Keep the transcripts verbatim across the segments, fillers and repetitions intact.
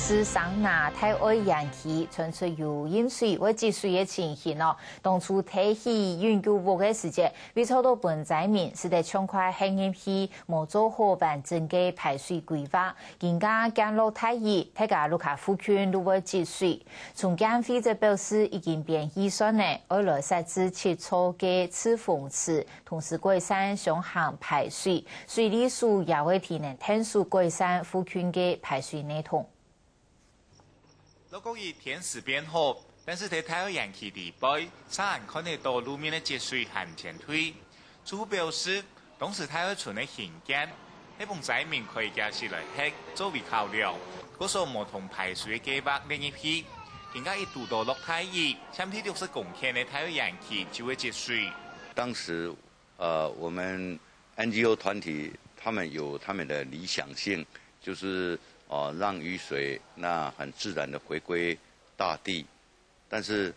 自上南大愛園區傳出有淹水會積水个情形哦。當初提起永久屋个時節，為著到分災民使得暢快行入去，無做好完整个排水規劃，今下降落大雨，大家屋下附近就會積水。重建會就表示已經編預算呢，愛來設置七座个蓄洪池，同時改善雙行排水，水利署也會提能𢯭手改善附近个排水系統。 落過雨天時變好，但是在大愛園區裡背，嗄還看得到路面个積水還毋曾退。住戶表示，當時大愛村个興建，係分災民開家時來歇作為考量，故所無同排水个計畫列入去。今下一堵到落大雨，佔地六十公頃个大愛園區就會積水。當時，呃，我們N G O團體他們有他們的理想性，就是，呃，讓雨水那很自然地回歸大地。但是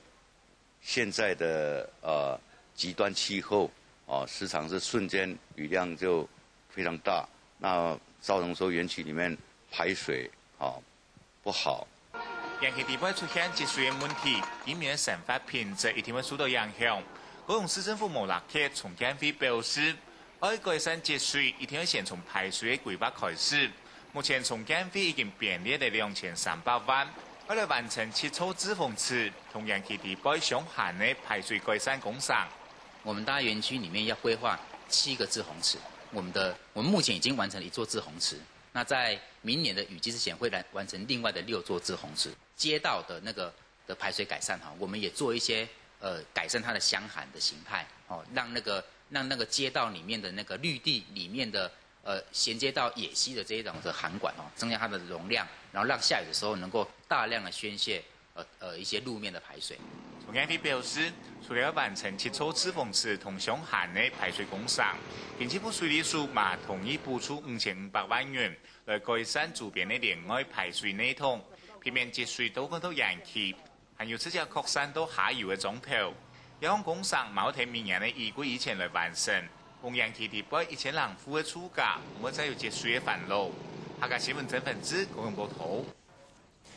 現在的，呃，極端氣候，哦，時常是瞬間雨量就非常大，那造成說園區裡面排水，哦，不好。園區裡背出現積水个問題，居民个生活品質一定會受到影響。高雄市政府無罅缺，重建會表示，愛改善積水，一定愛先從排水个規劃開始。目前重建會已經編列了兩千三百萬，愛來完成七座蓄洪池，同園區裡背相關个排水改善工程。我們大園區裡面要規劃七個蓄洪池，我們的，我們目前已經完成了一座蓄洪池，那在明年的雨季之前會來完成另外的六座蓄洪池。街道的那個的排水改善哈，我們也做一些，呃，改善它的箱涵的形態，哦，讓那個，讓那個街道裡面的那個綠地裡面的，呃，銜接到野溪的這一種的涵管哦，增加它的容量，然後讓下雨的時候能夠大量的宣洩，呃，呃，一些路面的排水。重建會表示，除了完成七座蓄洪池同相關个排水工程，經濟部水利署嘛同意補助五千五百萬元，來改善周邊个連外排水系統，避免積水倒灌到園區，還有直接擴散到下游个莊頭。這項工程嘛愛在明年个雨季以前來完成，分園區裡背一千零戶个住家毋會再有積水个煩惱。客家新聞曾文志，高雄報導。